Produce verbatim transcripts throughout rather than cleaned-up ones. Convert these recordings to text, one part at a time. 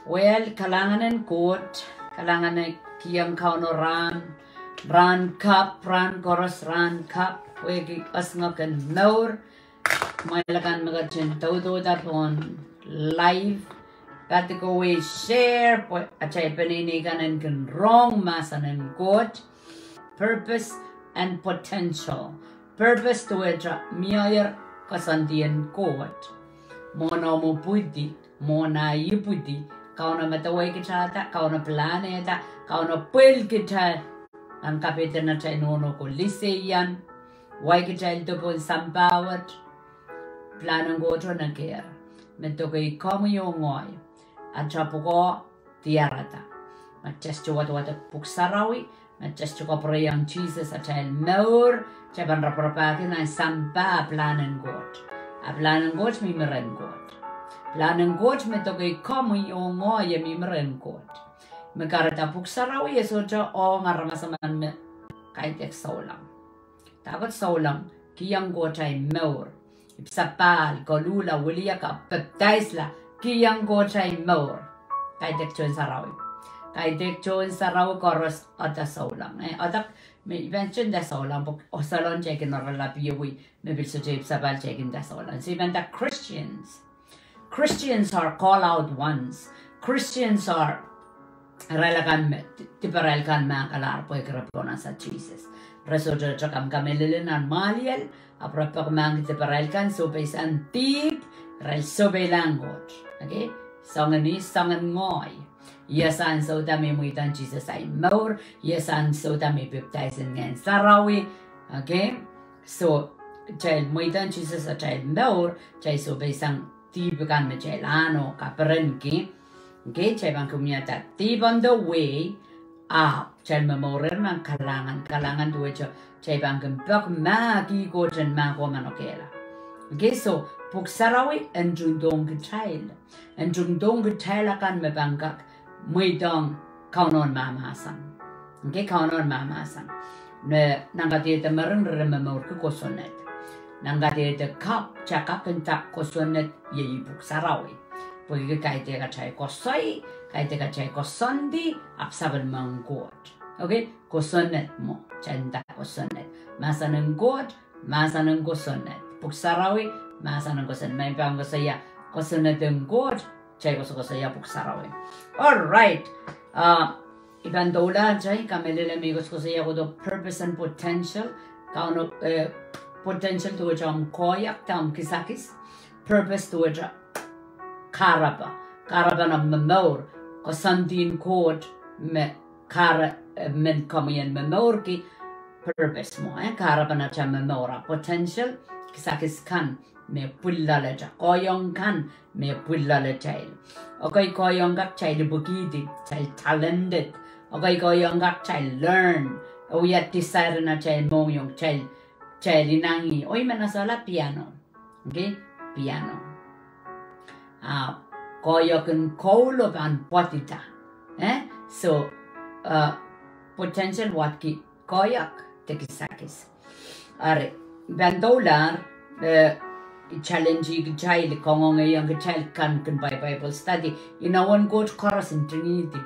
Well, kalahngan en Koht, kalahngan en kihong Kauno rahn, rahn kapw, rahn koaros rahn kapw, pwehki esingek en mour, kumwail akan me ketin doudohda pohn live, padikowei share, pwe atail peneinei kan en kin rong mahsen en Koht, purpose and potential. Purpose duwehte mie koasoandi en Koht. Mwohn omw ipwidi, mwohn ahi ipwidi, Kauno medewe kitailda, Kauno pilahnehda, Kauno pwil kitail nan kapehdehn atail nohno ko liseian, wai kitaildo pohn sampah wet. Pilahn en Koht o nekehr me dokei komwi oh ngehi, atail pwukoa diarada. Ma kitail sohte wadawad pwuhk sarawi, ma kitail sohte kapwurehiong Sises atail mour, kitail pahn raparapahki nan sampah pilahn en Koht. A pilahn en Koht mihmi rehn Koht. Pilahn en Koht me dokei komwi oh ngehi e mihmi rehn Koht. Me kahrehda pwuhk sarawi e sohte ong aramas emen me kaidehk souleng. Dahkot souleng? Kihong Koht ahi mour. Ipwsapahl, koluhla, wiliakapw, pepdaisla, kihong Koht ahi mour. Kaidehk tohn sarawi. Kaidehk tohn sarawi koaros ede souleng. Eh, ede, me I pahn sohte nda souleng pwe souleng kitail kin oaralap ie wei, me pil sohte ipwsapahl kitail kin nda souleng. So I pahn nda Christians, Christians are called out ones. Christians are irail akan me, diparail kan me kalahr pwehki re pohnese Sises. Re sohte, sohte kamkamehlele nan mwahliel, ahpw re peki mahkki diparail kan, sohpeisang dihp, irail sohpeilahng Koht. Okay? Soangen ih, soangen ngehi. Ia sang souda me mweidohng Sises ahi mour, ia sang souda me pepdais en Ngehn Sarawi. Okay? So, kitail mweidohng Sises atail mour, kitail sohpeisang dihp kan me kitail ahno kaperenki. Okay, kitail pahn kin wiahda dihp on the way, ahpw kitail momourer nan kalahngan, kalahngan duwehte kitail pahn kin peki mahk, ih Koht en mahk oh manokehla. Okay, so, pwuhk sarawi en ntingdohng kitail, en ntingdohng kitail akan me pahn kak mweidohng Kauno en mahmahsen. Okay, Kauno en mahmahsen. Nan kadehde mering re momourki kosonned. Nan kadehde kapw, kitail kak nda kosonned iei pwuhk sarawi. Pwehki kaidehk atail koasoi, kaidehk atail koasoandi, ahpw sapwellimen Koht. Okay, kosonned mwo, kitail nda kosonned. Mahsen en Koht, mahsen en kosonned. Pwuhk sarawi, mahsen en kosonned. Ma I pahn koasoia kosonned en Koht, kitail koasokoasoia pwuhk sarawi. All right. I pahn doula, kitail kamehlele me I koasokoasoia kohdo purpose and potential. Kauno, eh, potential duwehte omw koahiek, omw kisakis. Purpose duwehte kahrepe, kahrepen omw momour, koasoandien Koht me kahre, eh, men komwi en momourki. Purpose mwo, eh, kahrepen atail momour. A potential, kisakis kan me pwil loalatail, koahiek kan me pwil loalatail. Ekei koahiek kak kitail ipwikihdi, kitail talented. Ekei koahiek kak kitail learn, e wia desire en atail mohngiong, kitail, kitail inangih. Oh I men esehla piano. Okay, piano. Ah, koahiek en koul o pahn pwadida. Eh? So, uh, potential wadki koahiek de kisakis. Ari, I pahn doulahr, eh, challenge kitail, kangoangehiong kitail kan kin pai Bible study. Inowen Koht koaros ntingihdi.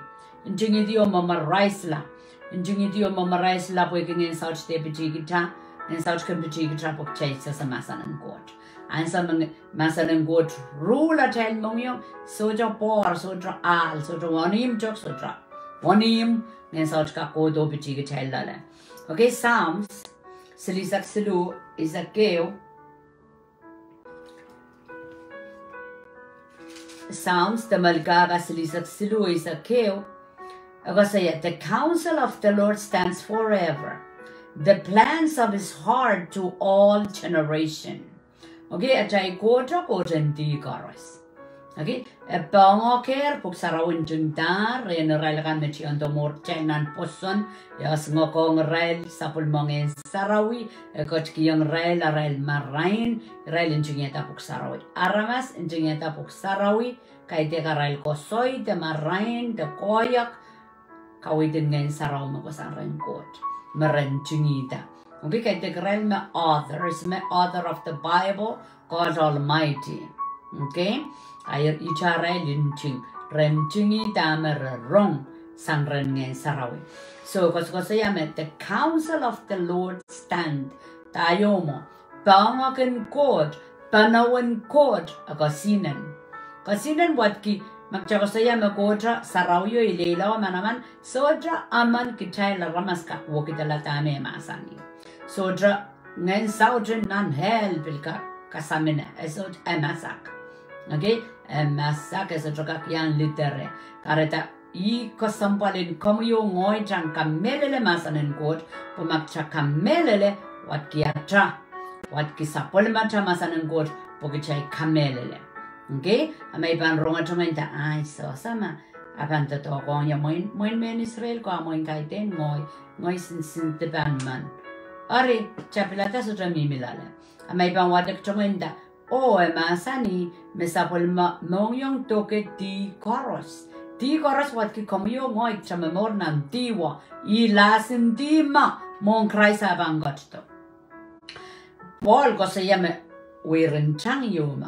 Ntingihdi oh memorize la. Ntingihdi oh memorize la pwehki Ngehn Saut de pitih kita, Ngehn Saut kin pitih kita pwe kitail sehse mahsen en Koht. Ansou me mahsen en Koht rule atail mohngiong, sohte pwoar, sohte ahl, sohte wenihmw tok, sohte wenihmw, Ngehn Saut kak kohdo pitih kitail loale. Okay, Psalms silihsek siluh, eisek ehu. Psalms, de Melkahka silihsek siluh, eisek ehu. E koasoia, the counsel of the Lord stands forever, the plans of his heart to all generation. Okay, atail Koht o Koht en dih koaros. Okay, e pohngokehr, Pwuhk Sarawi ntingdahr rehn irail akan me tiahkdo mour kitail nan pwoson, e esingek ong irail sapwellimomwi Ngehn Sarawi, e ketikihong irail arail marain, irail ntingihda Pwuhk Sarawi. Aramas ntingihda Pwuhk Sarawi, kaidehk arail koasoi de marain de koahiek, kaweid en Ngehn Sarawi me kohsang rehn Koht, me re ntingihda. Okay, kaidehk irail me authors, me author of the Bible, God Almighty. Okay, a itar irail nting. re ntingihda me re rong sang rehn Ngehn Sarawi. So, koasokoasoia me the counsel of the Lord stand. Dah ieu mwo? Poahngoak en Koht, poahngoak en Koht, e kesihnen. Kesihnen wadki, ma kitail koasoia me Koht sarawio, ileilao, manaman, sohte emen kitail aramas kak wekidala dahme e mahsanih. Sohte ngehn saut nan hell pil kak kasamine, e sohte, e masak. Okay? E masak, e sohte kak iang lidere. Kahrehda ih kesempwal en komwi oh ngehi tang kamehlele mahsen en Koht, pwe ma kitail kamehlele, wadki ata, wadki sapwellimatail mahsen en Koht, pwe kitail kamehlele. Okay? A ma I pahn rongehng ngehi nda, ai, soh, sama, a pahn doadoahk ong ie, mwein, mwein mehn Israel ko, a mwein kaidehn ngehi, ngehi nsensen dipan men. Eri, kitail pilada sohte mihmi loale. A ma I pahn wadek ngehi nda, oh, e mahsanih me sapwellime mohngiong doke dih koaros. Dih koaros wadki komwi oh ngehi kitail momour nan dih wet. Ih lahsen dih me mwohn Krais a pahn ketido. Pohl koasoia me weirin tang ieu me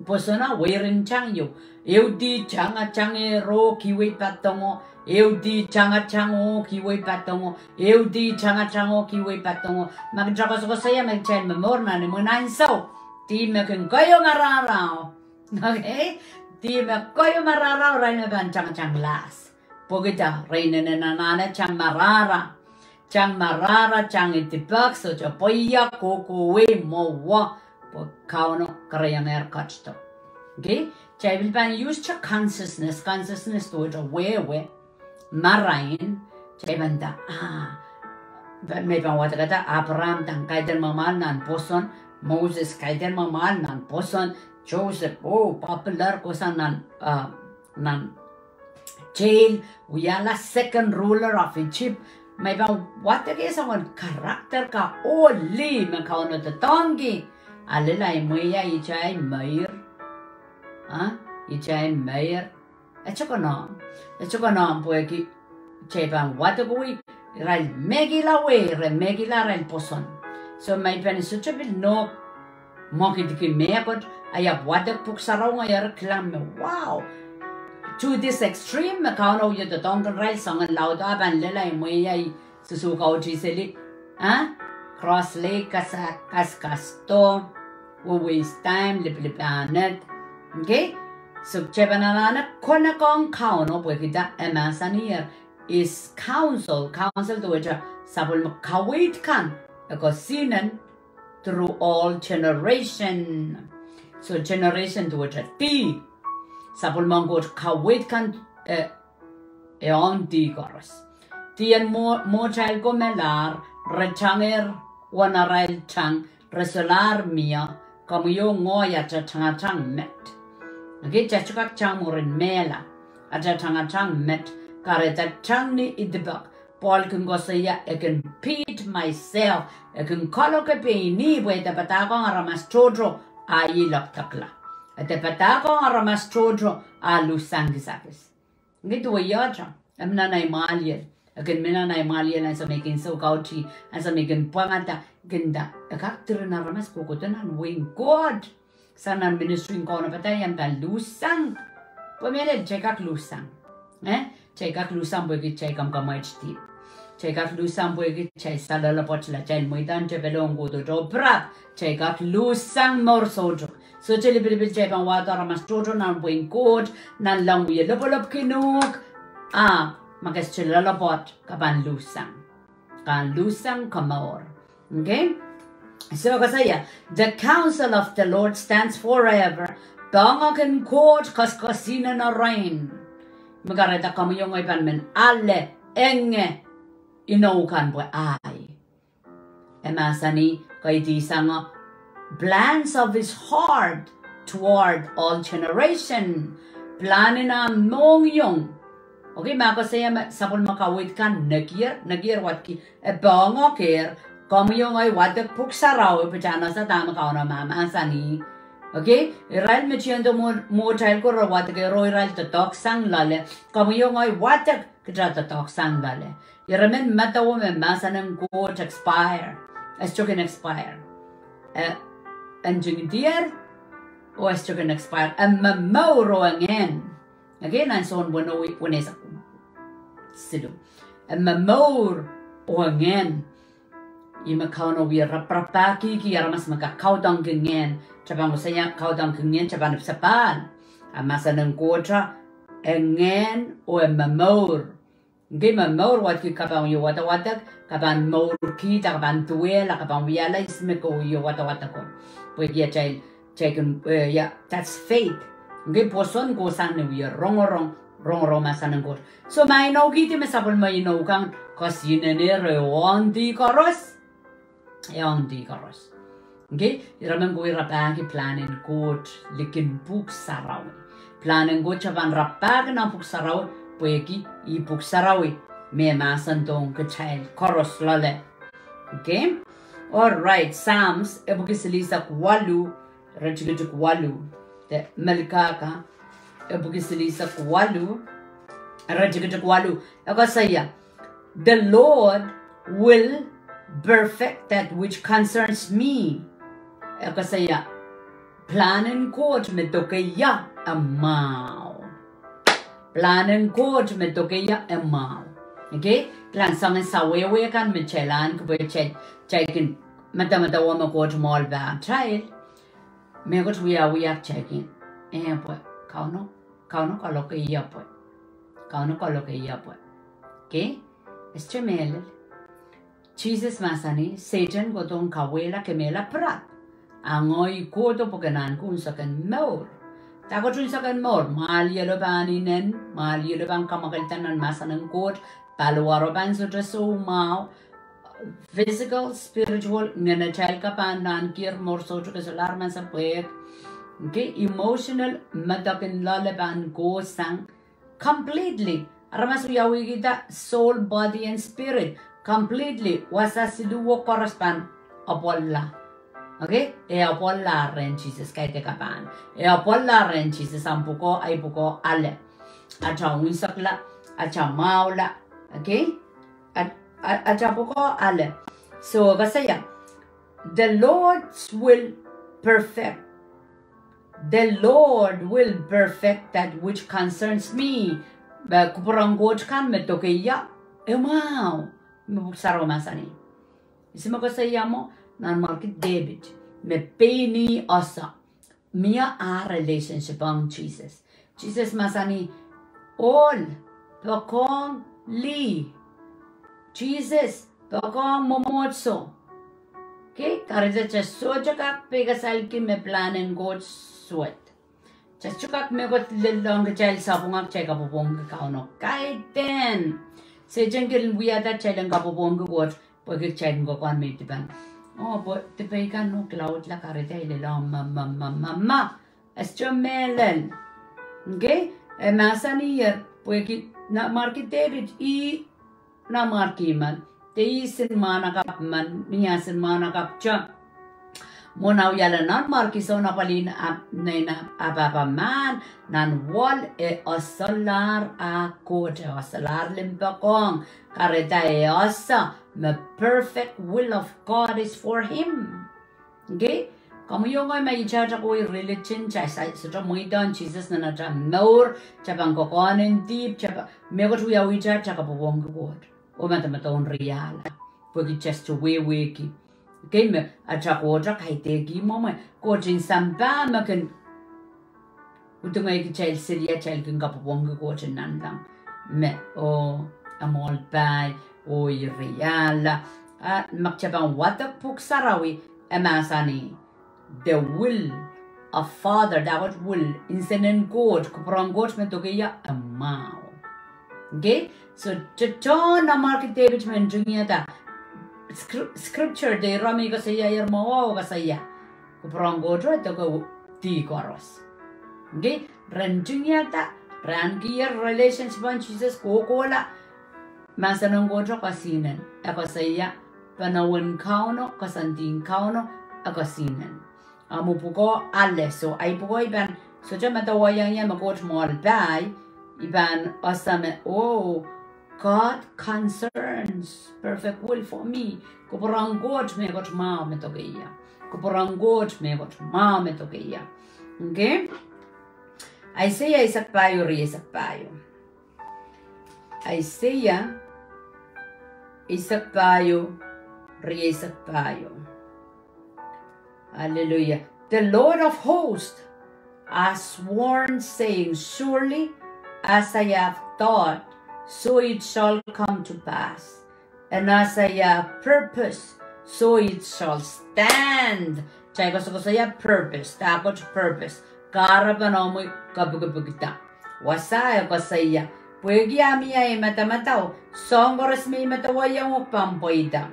pwoson, a weirin tang ieu. Ehu dih tangatang, eh, oh kihwei padongo. Ehu dih tangatang, oh kihwei padongo. Ehu dih tangatang, oh kihwei padongo. Ma kitail koasokoasoia me kitail momour nan imwin ansou, dih me kin keieu marahra. Okay? Dih me keieu marahra, irail me pahn tangatang lahs. Pwehki dah? Re inenen anahne tang marahra. Tang marahra, tang idipek, sohte pweia, kohkohwei, mwowe, pwe Kauno kerenieng ketido. Okay? Kitail pil pahn use consciousness, consciousness duwehte wehwe, marain, kitail pahn nda, ah, me I pahn wadekada Abraham, dang kaidehn mwamwahl nan pwoson, Moses, kaidehn mwamwahl nan pwoson, Joseph, oh, popular, kohsang nan, ah, nan jail, wiahla second ruler of Egypt. Ma I pahn wadek soangen character kan oh lih me Kauno doadoahngki, a lel ahi mwehi, a ihte ahi meir. Ah, ihte ahi meir. E tokonohng. E tokonohng pwehki kitail pahn wadek wie, irail mehkihla wehi, re mehkihla arail pwoson. So ma I pahn sohte pil nohk mwekidki mehkot, a I ahpw wadek Pwuhk Sarawi, ngehi eri kilang me, wow. To this extreme, me Kauno wie doadoahngki irail soangen laudo, a pahn lel ahi mwehi, a I sohsohkauti seli, ah, cross legged, kas, kas, kasdo, waste time, lipilipil ahned. Okay? So, kitail pahn anahne konehng Kauno pwehki dah? E mahsaniher, his counsel, counsel duwehte sapwellime kaweid kan, e kesihnen through all generation. So generation duwehte dih. Sapwellimen Koht kaweid kan, eh, e ong dih koaros. Dih en mwo-, mwohtail ko melahr, re tangehr wen arail tang, re solahr mie, komwi oh ngehi ata tangatang met. Okay, kitail sohte kak tang mwurin mehla. Ata tangatang met, kahrehda tang ni idipek. Pohl kin koasoia, I can beat myself. I kin kaloke pein ih pwe I de padahkohng aramas tohto, a I lokdekla. I de padahkohng aramas tohto, a luhssang kisakis. Ngehi duwehte, e mi nan ahi mwahliel. E kin mi nan ahi mwahliel ansou me I kin sohkauti, ansou me I kin pwangada, kin nda, e kak diren aramas kohkohdo nan wehin Koht. Sang nan ministry en kaunopada I en pahn luhssang. Pwe mehlel kitail kak luhssang. Eh? Kitail kak luhssang pwehki kitail kamwakamwaid dihp. Kitail kak luhssang pwehki kitail saloalopwoatla, kitail mweidahn tepel ong kohkohdo, oh pirap, kitail kak luhssang mour soutuk. Sohte lipilipil kitail pahn wahdo aramas tohto nan wehin Koht, nan leng wie lopwolopwkin uhk, a ma ke sohte loalopwoat, ke pahn luhssang. Ke pahn luhssang komour. Okay? So, koasoia, the counsel of the Lord stands forever. Poahngoak en Koht koasoakoasihnen erein. Me kahrehda komwi oh ngehi pahn men ale, enge, inou kan pwe ahi. E mahsanih, kaidehn sang, plans of his heart toward all generation. Pilahn en ah mohngiong. Okay, ma koasoia me sapwellime kaweid kan nekier, nekier wadki, e poahngoakehr, komwi oh ngehi wadek Pwuhk Sarawi pwe kitail en ese dahme Kauno mahmahsanih. Okay, irail me tiendo mwo-, mwohtail ko re wadekehr oh irail doadoahk sang loale, komwi oh ngehi wadek kitail doadoahk sang loale. Ire men medewe me mahsen en Koht expire. E sohte kin expire. E, e ntingdier, oh e sohte kin expire. E momour oh e ngehn. Okei, nan Sohn weneu, weneisek siluh. E momour oh e ngehn. Ih me Kauno wie raparapahkihki aramas me kak kaudokki ngehn. Kitail pahn koasoia kaudokki ngehn, kitail pahn ipwsapahl. A mahsen en Koht, e ngehn oh e momour. Okei, momour wadki ke pahn wie wadawadek, ke pahn mourkihda, ke pahn duwehla, ke pahn wiahla ihs me ke wie wadawadek o. Pwehki atail, atail kin, eh, yeah, that's faith. Okei, pwoson kohsang ni wie rongorong, rongorong mahsen en Koht. So ma inoukihdi me sapwellime inou kan, kesihnengehr, e ong dih koaros. E ong dih koaros. Okei, irail men kowe rapahki pilahn en Koht likin Pwuhk Sarawi. Pilahn en Koht kitail pahn rapahki nan Pwuhk Sarawi, pwehki ih Pwuhk Sarawi me mahsendohng kitail koaros loale. Okei? All right, Psalms epwiki silihsek waluh, iretikitik waluh, de Melkahka epwiki silihsek waluh, iretikitik waluh. E koasoia, The Lord will perfect that which concerns me. E koasoia, pilahn en Koht me dokeia e mwahu. Pilahn en Koht me dokeia e mwahu. Okei? Kilang, soangen sawehwe kan me kitail ahneki pwe kitail, kitail kin medemedewe me Koht mwoahl pahtail. Mehkot wiawihak kitail kin, eh, pwe Kauno, Kauno kalokeia pwe, Kauno kalokeia pwe. Okei? E sohte mehlel. Sises mahsanih, Sehdan kohdohn kawehla kemehla pirap. A ngehi kohdo pwe ke ahneki unsek en mour. Dahkot unsek en mour? Mwahlielo pahn inen, mwahlielo pahn kamwakelda nan mahsen en Koht, paliwaro pahn sohte soumwahu, physical, spiritual, ngenatail ka pahn nahnkihla mour soutuk, e solahr mansapwehk. Okei, emotional, medek en loale pahn kohsang completely. Aramas wiawihkihda soul, body and spirit completely. Wasa siluh koaros pahn apwalla. Okei, e apwalla rehn Sises, kaidehk pahn. E apwalla rehn Sises, ahmw pwukoa, ahi pwukoa ale. Atail unsekla, atail mwahula. Okei? At-, a-, atail pwukoa ale. So, koasoia, The Lord's will perfect. The Lord will perfect that which concerns me. Me kupwuren Koht kan me dokeia, e mwahu. Me Pwuhk Sarawi mahsanih. Ihs me koasoia mwo? Nanmwarki Depit. Me pein ih ese. Mie ah relationship ong Sises. Sises mahsanih, ohl, poakohng lih. Sises, poakohng mwomwohdiso. Okei, kahrehda kitail sohte kak peikasalki me pilahn en Koht suwed. Kitail sohte kak mehkot lellohng kitail sapwung ah kitail kapwopwongki Kauno. Kaidehn. Sehdan kin wiahda kitail en kapwopwongki Koht. Pwehki kitail kin kokohn me dipan. Oh, pwe dipe kan nohk laudla, kahrehda I lelohng ma, ma, ma, ma, ma. E sohte mehlel. Okei? E mahsanih, pwehki nanmwarki Depit, ih nanmwarki men. De ih sinmwahnakapw men, ni ah sinmwahnakapwte. Mwohn ah wiahla nanmwarki, sounapwalih, ah, nein ah pahpa mahn, nan wol e eselahr ah Koht, e eselahr limpoak ong, kahrehda e ese me perfect will of God is for him. Okei? Komwi oh ngehi ma kitail kak wia religion, kitail sohte mweidohng Sises nan atail mour, kitail pahn kokohn en dihp, kitail pahn, mehkot wiawihte kitail kapwopwongki Koht. Oh medemedewe riala. Pwehki kitail sohte wehwehki. Okei, me atail Koht kaidehk mwo mwo. Koht en sampah me kin udungohng kitail seli atail kin kapwopwongki Koht en nanleng. Me, oh, e mwoahl pai, oh, e riala. Ah, ma kitail pahn wadek Pwuhk Sarawi, e mahsanih, the will of Father, dahkot will, nsenen Koht, kupwuren Koht me dokeia e mwahu. Okei? So, tohto nanmwarki Depit men ntingihada, scripture de ire me I koasoiaier mwowe koasoia, kupwuren Koht e doke dih koaros. Okei? Re ntingihada, re ahnekier relationship ong Sises, kohkohla, mahsen en Koht e kesihnen, e koasoia, pwehn wen Kauno, koasoandi en Kauno, e kesihnen. Ahmw pwukoa ale, so ahi pwukoa I pahn, sohte medemedewe iang ia me Koht mwoahl pai, I pahn ese me, oh, God concerns perfect will for me. Kupwuren Koht mehkot mwahu me dokeia. Kupwuren Koht mehkot mwahu me dokeia. Okei? Aiseia eisek pahieu, rieisek pahieu. Aiseia eisek pahieu, rieisek pahieu. Hallelujah. The Lord of hosts has sworn, saying, Surely as I have thought, so it shall come to pass. And as I have purposed, so it shall stand. Kitail koasokoasoia purpose, dahkot purpose. Kahrepen omwi kepikipikda. Wasa e koasoia, pwehki a mie ahi madamadau, soahng koaros me I medewehiong uhk pahn pweida.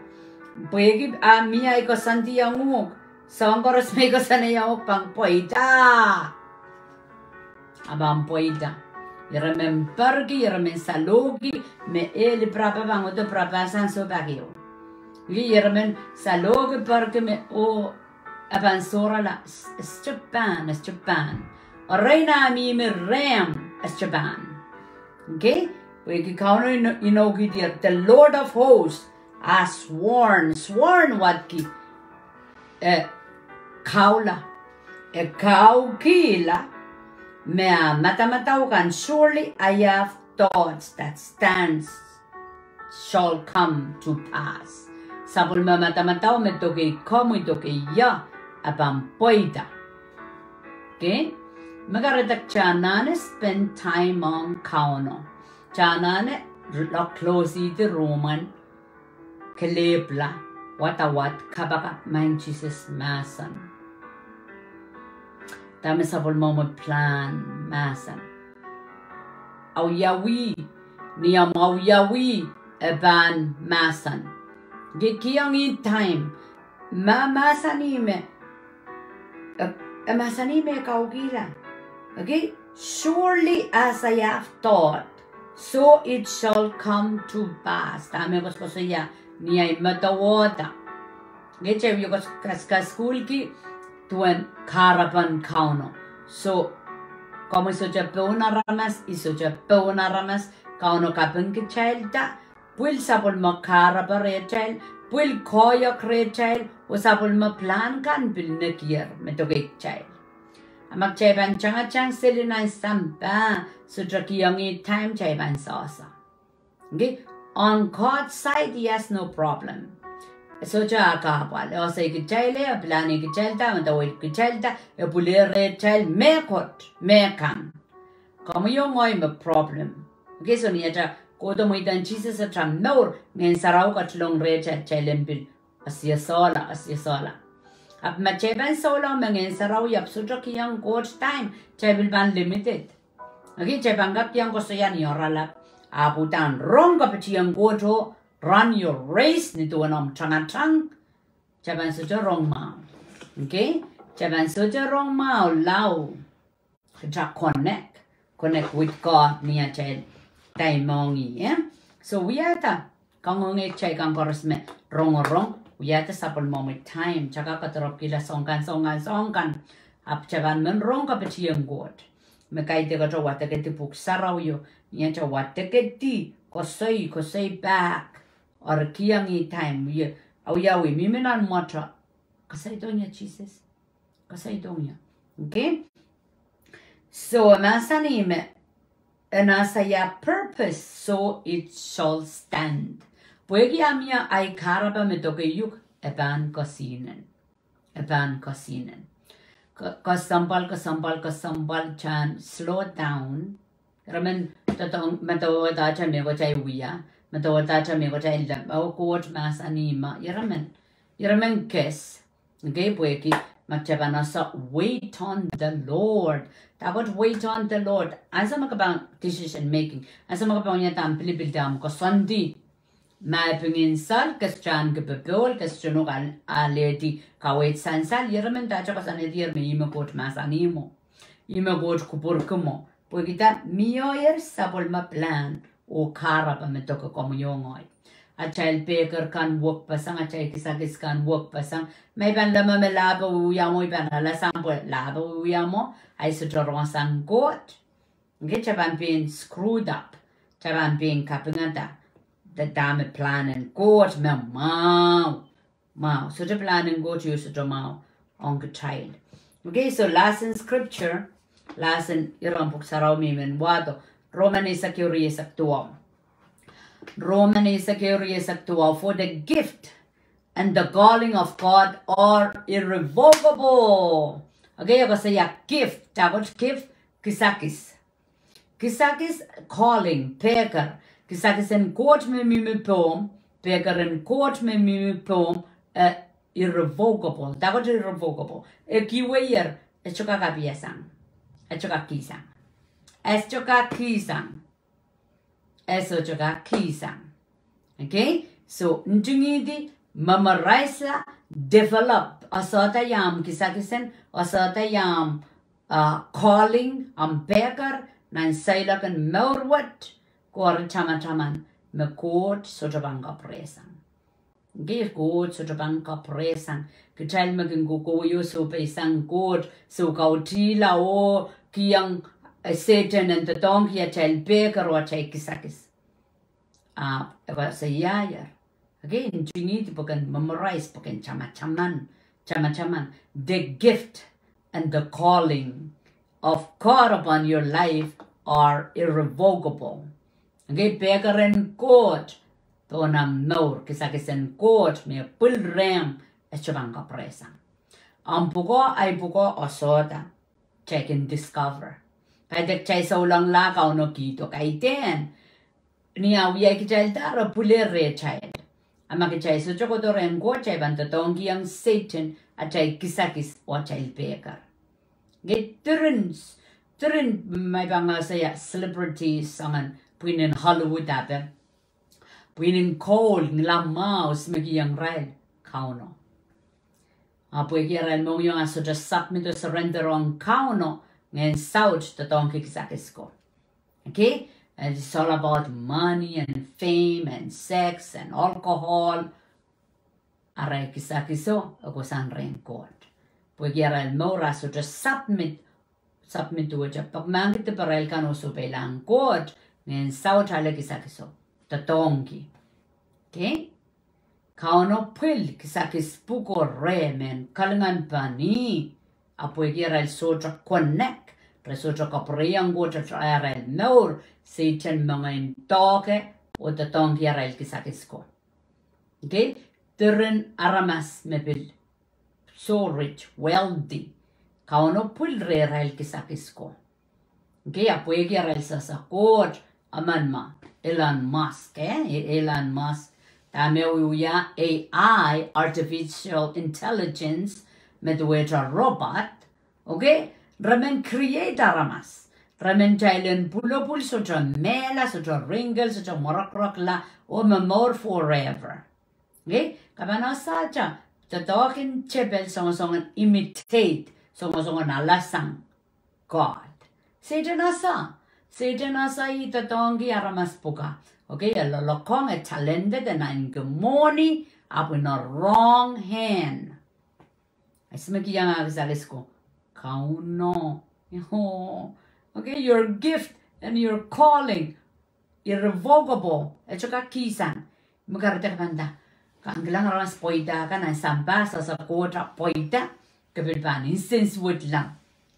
Pwehki a mie ahi koasoandiong uhk, soahng koaros me I koasoanehiong uhk pahn pweida. A pahn pweida. Ire men perki, ire men salohki, me e lipirapa pahn kohdo pirapahsang sohte pak ehu. Ih, ire men salohki perki me, oh, a pahn sohrala, s-, sohte pahn, sohte pahn. Orein a mihmi rehmw, sohte pahn. Okay? Pwehki Kauno ino-, inoukihdier, the Lord of hosts has sworn, sworn wadki, e kauhla, e kaukihla, me a madamadau kan, surely I have thoughts that stands shall come to pass. Sapwellime madamadau me dokei komwi, dokei ie, a pahn pweida. Okay? Me kahrehda kitail anahne spend time ong Kauno. Kitail anahne loak close-ihdi rumwen, kelehpwla, wadawad, kapakap maing Sises mahsen. Dahme sapwellimomwi plan mahsen. Awiawi, ni omw awiawi, e pahn mahsen. Ke kihong ih time, ma mahsanih me, e, e mahsanih me kaukihla. Okay? Surely as I have thought, so it shall come to pass. Dahme koasokoasoia, ni ahi medewehda. Okay, kitail wie kas-, kas-, kasukuhlki duwen kahrepen Kauno. So, komwi sohte pohn aramas, I sohte pohn aramas, Kauno kapingkitailda, pwil sapwellime kahrepe rehtail, pwil koahiek rehtail, oh sapwellime plan kan pil nekier me dokei kitail. A ma kitail pahn tangatang seli nan sampah, sohte kihong ih time, kitail pahn sehse. Okay? On God's side, he has no problem. E sohte ah kahpwal. E ese kitail, e plan kitailda, medewe kitailda, e pwil rehtail mehkot, mehkan. Komwi oh ngehi me problem. Okay, so ni atail kohdo mweidohng Sises atail mour, Ngehn Sarawi ketilong rehtail, kitail en pil esehsehla, esehsehla. Ahpw ma kitail pahn souleng me Ngehn Sarawi ahpw sohte kihong Koht time, kitail pil pahn limited. Okay, kitail pahn kak iang koasoia ni oaralap, ahpw udahn rong kepitiong Koht oh run your race ni duwen omw tangatang, kitail pahn sohte rong mwahu. Okay, kitail pahn sohte rong mwahu lao kitail connect, connect with God ni atail time ong ih, eh? So wiahda, kangoange kitail kan koaros me rongorong, wiahda sapwellimomwi time, kitail kak doaropkihla soahng kan, soahng kan, soahng kan, ahpw kitail pahn men rong kepitiong Koht. Me kaidehkte wadekedi Pwuhk Sarawio, ni atail wadekedi, koasoi, koasoi pak, eri kihong ih time, wie, awiawi, mihmi nan mwoato, kasaidohng ie Sises. Kasaidohng ie. Okay? So, e mahsanih me, and as I have purpose, so it shall stand. Pwehki a mie ahi kahrepe me dokei uhk, e pahn kesihnen. E pahn kesihnen. Ke-, kesempwal, kesempwal, kesempwal, kitail slow down. Ire men doadoahk, medewehda atail mehkot ahi wia, medewehda atail mehkot ahi leme, oh Koht mahsanih me, ire men, ire men kes. Okay, pwehki ma kitail pahn ese wait on the Lord. Dahkot wait on the Lord. Ansou me ke pahn decision making, ansou me ke pahn wiahda omw pilipil de omw koasoandi, ma e pingin sal, ke sohte anahne popohl, ke sohte nohk al-, alehdi kaweid sansal, ire men dahkot koasoanehdier me ih me Koht mahsanih mwo, ih me Koht kupwurki mwo. Pwehki dah? Mie sapwellime plan oh kahrepe me dokei komwi oh ngehi. Atail pehker kan wekpeseng, atail kisakis kan wekpeseng. Ma I pahn leme me lahpo wiewia mwo, I pahn alasang pwe lahpo wiewia mwo, ahi sohte rong sang Koht. Okay, kitail pahn pein screwed up. Kitail pahn pein kapingada dahme plan en Koht me mwahu. Mwahu. Sohte plan en Koht iei sohte mwahu ong kitail. Okay, so last in scripture, Lahsen iren pwuhk sarawi me I men wahdo. Roman eisek ehu, rieisek duwau. Roman eisek ehu, rieisek duwau. For the gift and the calling of God are irrevocable. Okay, e koasoia gift, dahkot gift, kisakis. Kisakis, calling, pehker. Kisakis en Koht me mihmi pohmw, pehker en Koht me mihmi pohmw, eh, irrevocable. Dahkot irrevocable? E kihweier, e sohte kak apiasang. E sohte kak kihsang. E sohte kak kihsang. E sohte kak kihsang. Okay? So, ntingihdi, memorize, develop, esehda ia omw kisakis en, esehda ia omw, uh, calling, omw pehker, nan seiloak en mour wet, koaros tamataman me Koht sohte pahn kapwuresang. Okay, Koht sohte pahn kapwuresang. Kitail me kin kohkohwei oh sohpeisang Koht, soukautihla oh kihong, eh, Sehdan en doadoahngki atail pehker oh atail kisakis. Ah, e koasoiaier. Okay, ntingihdi pwe ken memorize, pwe ken tamataman, tamataman. The gift and the calling of God upon your life are irrevocable. Okay, pehker en Koht pohn omw mour, kisakis en Koht me pwil rehmw, e sohte pahn kapwuresang. Omw pwukoa, ahi pwukoa, esehda, kitail kin discover. Kaidehk kitail souleng la Kauno kihdo, kaidehn ni ah wiahkitailda re pwiler rehtail. A ma kitail sohte kohdo rehn Koht, kitail pahn doadoahngkihong Sehdan atail kisakis oh atail pehker. Ngehi diren, diren, ma I pahn koasoia celebrities soangen pwihn en Hollywood ape, pwihn en kohl, ngilamwahu, smekihong irail Kauno. A pwehki arail mohngiong ah sohte submit oh surrender ong Kauno, ngehn saut doadoahngki kisakis ko. Okay? And it's all about money and fame and sex and alcohol. Arail kisakiso e kohsang rehn Koht. Pwehki arail mour ah sohte submit, submit duwehte pekmahkki diparail kan oh sohpeilahng Koht, ngehn saut ale kisakiso doadoahngki. Okay? Kauno pwil kisakis pwuko reh mehn kalinganpen ih, a pwehki arail sohte connect, re sohte kapwureiong Koht atail arail mour, Sehdan mengei en doahke oh doadoahngki arail kisakis ko. Okay? Diren aramas me pil so rich, wealthy, Kauno pwil reh arail kisakis ko. Okay, a pwehki arail sehse Koht, emen me Elon Musk, eh? E-, Elon Musk, dahme e wia A I, artificial intelligence, me duwehte robot, okay? Re men create aramas. Re men kitail en pwulopwul, sohte mehla, sohte wrinkle, sohte mwarokorokla, oh me mour forever. Okay? Ke pahn esehte doadoahk en tepel, songosong en imitate, songosong en alasang God. Sehdan ese, Sehdan ese ih doadoahngki aramas pwuka. Okay, e loalokong, e talented, e naineki mwohni, ahpw in wrong hand. E smekihong ah kisakis ko Kauno. Oh, okay, your gift and your calling irrevocable. E sohte kak kihsang. Me kahrehda ke pahn nda, ke kilang aramas pweida kan nan sampah, sehse Koht ah pweida, ke pil pahn nsensuwedla.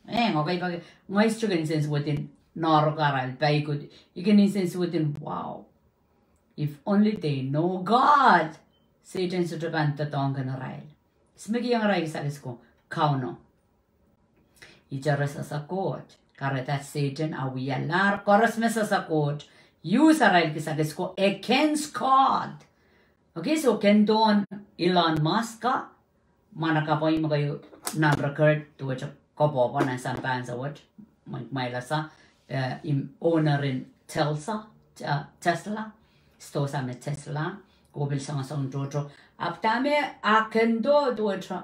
Eh, okay, pak, ngehi sohte kin nsensuwed en noahrok arail pai ko. I kin nsensuwed en, wow. If only they know God. Sehdan sohte pahn doadoahngki irail. Smekihong irail kisakis ko Kauno. Ihte re sehse Koht. Kahrehda Sehdan ah wialahr koaros me sehse Koht, use arail kisakis ko against God. Okay, so ken dohn Elon Musk, mwahnakapw me keieu nan record duwehte koapworopwor nan sampah ansou wet, mwail ese, eh, owner en Telsa, eh, Tesla, sidohsa me Tesla, oh pil songosong tohto. Ahpw dahme ah ken doh duwehte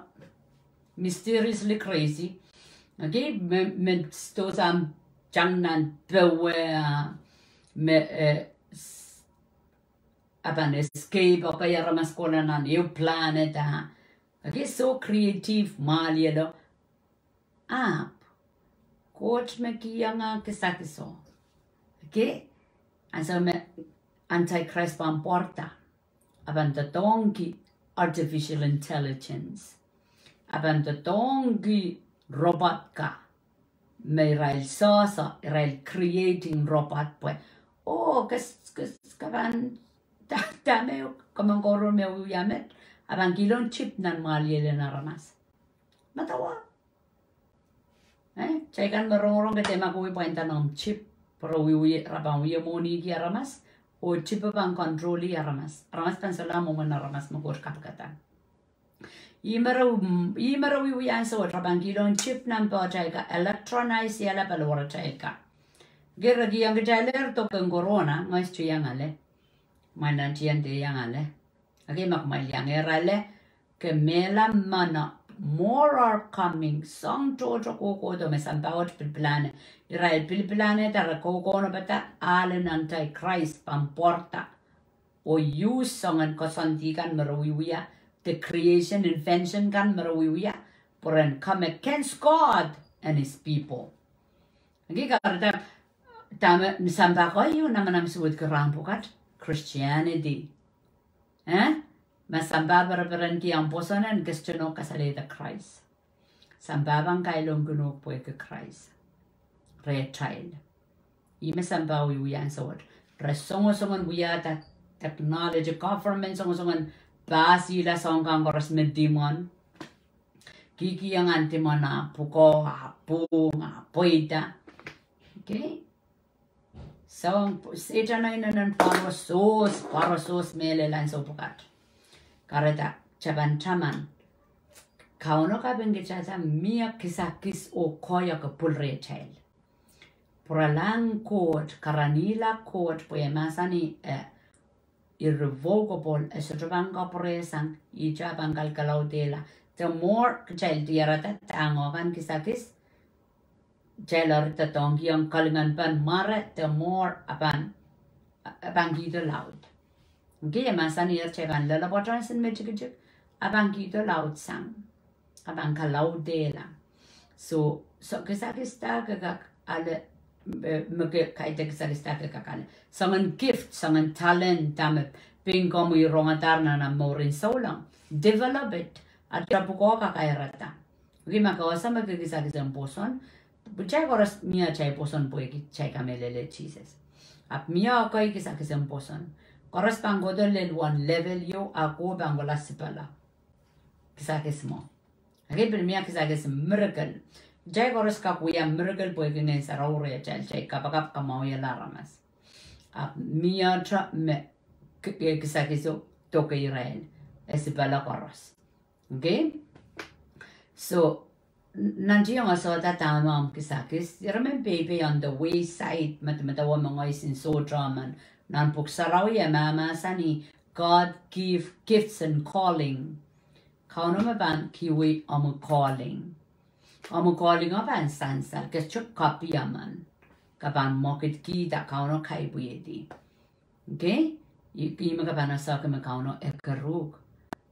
mysteriously crazy. Okay, me, me sidohsa tang nan powe, me, eh, s-, ah pahn escape, okay, aramas kohla nan ehu planet ah. Okay, so creative, malielo. Ahpw Koht me kihong ah kisakiso. Okay? Ansou me Antichrist pahn pwarada, ah pahn doadoahngki artificial intelligence. Ah pahn doadoahngki robot ka me irail sohso, irail creating robot pwe, oh, kes, kes, ke pahn, da, dahme, ke men kohdo me wiewia met, a pahn kihlong chip nan mwahliel en aramas. Medewe. Eh, kitail kan me rongorong ke dehr makohi pwain da noumw chip, pwe re wie, re pahn wie mwohniki aramas, oh chip pahn control-i aramas. Aramas pahn solahr mwomwen aramas me Koht kapikada. Ih me re, ih me re wiewia ansou wet, re pahn kihlong chip nan pahtail ka, electronize-ihala paliwaratail ka. Ke re kihong kitailehr doken corona, ngehi sohte iang ale. Kumwail nantihong dehr iang ale. Okay, ma kumwail iang ale, ke mehla mwohn, more are coming, soahng tohto kohkohdo me sampah wet pilipilahne. Irail pilipilahne da re kohkohnopada ahlen Antichrist pahn pwarada. Oh use soangen koasoandi kan me re wiewia, the creation, invention kan me re wiewia, pwe ren come against God and his people. Ki kahrehda, dahme sampah koahieu namanam suwedki rahn pwukat, Christianity. Eh? Ma sampah pereperenki omw pwoson en, ke sohte nohk kasalehda Krais. Sampah pahn kailongkin uhk pwehki Krais rehtail. Ih me sampah wiewia ansou wet. Re songosongen wiahda technology, government songosongen pasihla soahng kan koaros me dimon. Kihkihong en dimon ah pwukoa, ah pwung, ah pweida. Okay? Soahng, Sehdan inenen pwarosohs, pwarosohs mehlel ansou pwukat. Kahrehda, kitail pahn taman. Kauno kapingkihda mie kisakis oh koahiek pwil rehtail. Pwuralahng Koht, karanihla Koht, pwe e mahsanih, eh, irrevocable, e sohte pahn kapwuresang, ihte pahn kalkalaudehla. The more kitail diarada dahme kan kisakis, kitail eri doadoahngkihong kalinganpen mware, the more a pahn, a pahn kihdo laud. Okay, e mahsaniher kitail pahn loalopwoatohng sin me tikitik, a pahn kihdo laudsang, a pahn kalaudehla. So, so kisakis da ke kak ale, eh, me ke kaidehn kisakis da ke kak ale. Soangen gift, soangen talent, dahme pein komwi rongadahr nan omw mouren souleng. Develop it. Ahpw pwukoa kakairada. Okay, ma ke wasa me ke kisakis en pwoson, kitail koaros mie atail pwoson pwehki kitail kamehlele Sises. Ahpw mie ekei kisakis en pwoson. Koaros pahn kohdo lel one level ieu, a ko pahn kohla sipala. Kisakis mwo. Okay, pil mie kisakis miracle. Kitail koaros kak wia miracle pwehki Ngehn Sarawi rehtail, kitail kapakap kamwahwihala aramas. Ahpw mie te me k-, eh, kisakis doke irail, e sipala koaros. Okay? So, n-, nantihong e sohda dahme omw kisakis, ire men peipei on the wayside, medemedewe me ngehi sohte men. Nan Pwuhk Sarawi e mahmahsanih, God give gifts and calling. Kauno me pahn kihwei omw calling. Omw calling o pahn sansal, ke sohte copy emen. Ke pahn mwekidkihda, Kauno kaipwihdi. Okay? I, ihme ke pahn esehki me Kauno eker uhk.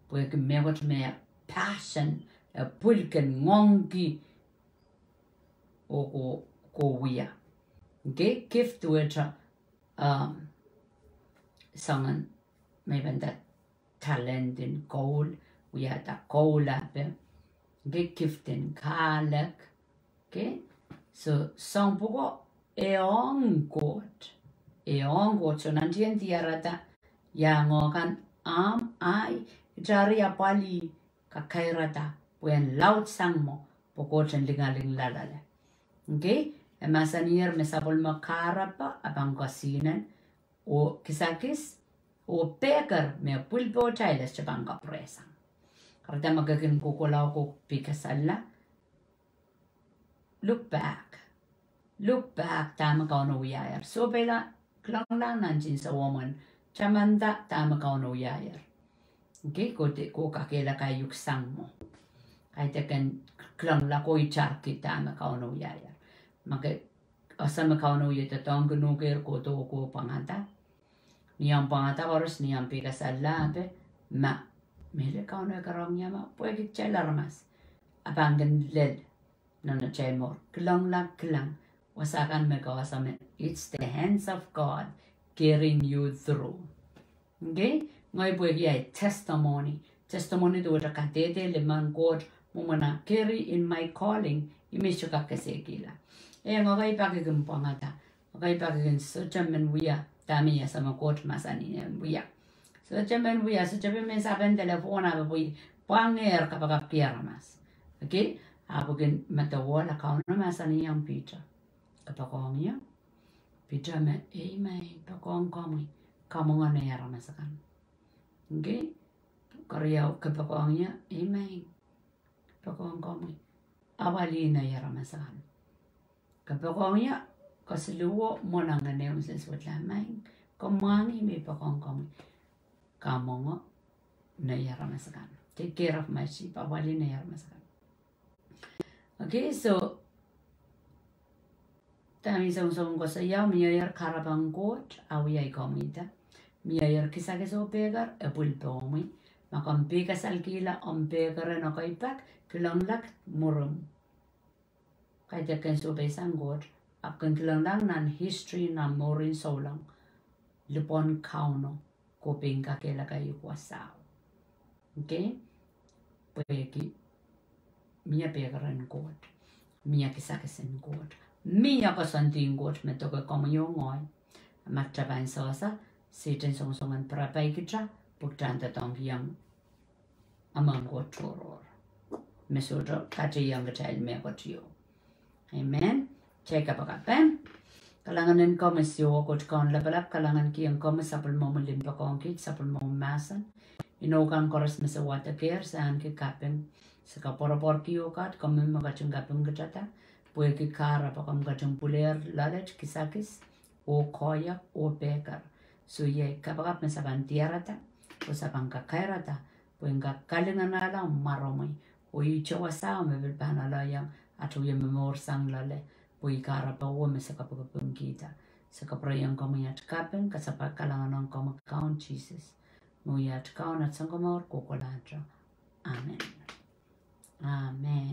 Pwehki mehkot me passion, e pwil kin ngoangki oh ko, ko wia. Okay? Gift duwehte, um, soangen me pahn nda talent en koul, wiahda koul ape. Okay? Gift en kahlek. Okay? So, soahng pwuko e ong Koht. E ong Koht. So, nantihong diarada, iang oh kan, ahmw, ahi, ita eri apwalih kakairada, pwe en laudsang mwo, pwe Koht en lingaling loalloale. Okay? E mahsaniher me sapwellime kahrepe, a pahn kosihnen, oh kisakis, oh pehker me pwil pohtail e sohte pahn kapwuresang. Kahrehda ma ke kin kohkohla oh kohpikasalla, look back. Look back dahme Kauno wiahier. Sohpeila, kilanglahng nantihong sawehwehn, tamanda dahme Kauno wiahier. Okay, ko de, ko kakehlaka uhk sang mwo. Kaidehn kilangala ko itarki dahme Kauno wiahier. Ma ke ese me Kauno wie doadoahngkin uhk, kohdo oh ko pwangada. Ni omw pwangada koaros, ni omw pikasalla ape, ma mehlel Kauno e karaun ie ma, pwehki kitail aramas, a pahn kin lel nan atail mour. Kilangala, kilang. Wasa kan me ke wasa me, it's the hands of God carrying you through. Okay? Ngehi pwehki ahi testimony. Testimony duwehte kadehde limmen Koht, mwomwen ah carry in my calling, I mih sohte kak kesehkihla. Eh, ekei pak I kin pwangada. Ekei pak I kin sohte men wia dahme I ese me Koht mahsanih en wia. Sohte men wia, sohte pil men sapeng telephone ahpw pwil pwangehr kapakapki aramas. Okay? Ahpw I kin medewe Kauno mahsanihong Piter, ke poakohng ie? Piter me, ei maing, poakohng komwi, kamwenge nei aramas akan. Okay? Keriau, ke poakohng ie? Ei maing, poakohng komwi, apwalih nei aramas akan. Ke poakohng ie? Kesiluhwo, mwohn ngehn ehu me sewesei wet, maing, ke mwahngih me I poakohng komwi, kamwenge nei aramas akan. Take care of my sheep, apwalih nei aramas akan. Okay, so dahme I songosong koasoia, miehier kahrepen Koht, a wia, I komwihda, miehier kisakis oh pehker, e pwil pohmwi. Ma komw pil kasalkihla omw pehker en ekei pak, kilenglahng mwurin kaidehn ke sohpeisang Koht, ahpw ken kilenglahng nan history, nan mwurin souleng, lipwen Kauno, ke pil kakehlaka uk wasao. Okay? Pwehki mie pehker en Koht, mie kisakis en Koht, mie koasoandi en Koht me doke komwi oh ngehi. Ma kitail pahn sehse, Sehdan songosong en pirapai kitail, pwe kitail en doadoahngkihong emen Koht tohrohr, me sohte katehiong kitail mehkot ieu. Amen. Kitail kapakap. Kalahngan en komwi Siohwa Koht Kaun lapalap, kalahngankihong komwi sapwellimomwi limpoak ong kiht, sapwellimomwi mahsen. Inou kan koaros me se wadekehr, se ahneki kaping. Se koapworopworki oh kat, komwi me ketin kapingkihda, pwehki kahrepe komw ketin pwulehr loalet, kisakis, oh koahiek, oh pehker. So iei kapakap me se pahn diarada, oh se pahn kakairada, pwe en kak kalinganahla mwaromwi, oh ihte wasao me pil pahn aloiong atail wie momour sang loale, pwe ih kahrepe me se kapikipikihda. Se kapwurehiong komwi at kaping, kasapahl kalahngan ong komwi Kaun Sises. Me wia at Kaun, at Sounkomour, kohkohlahte. Amen. Amen.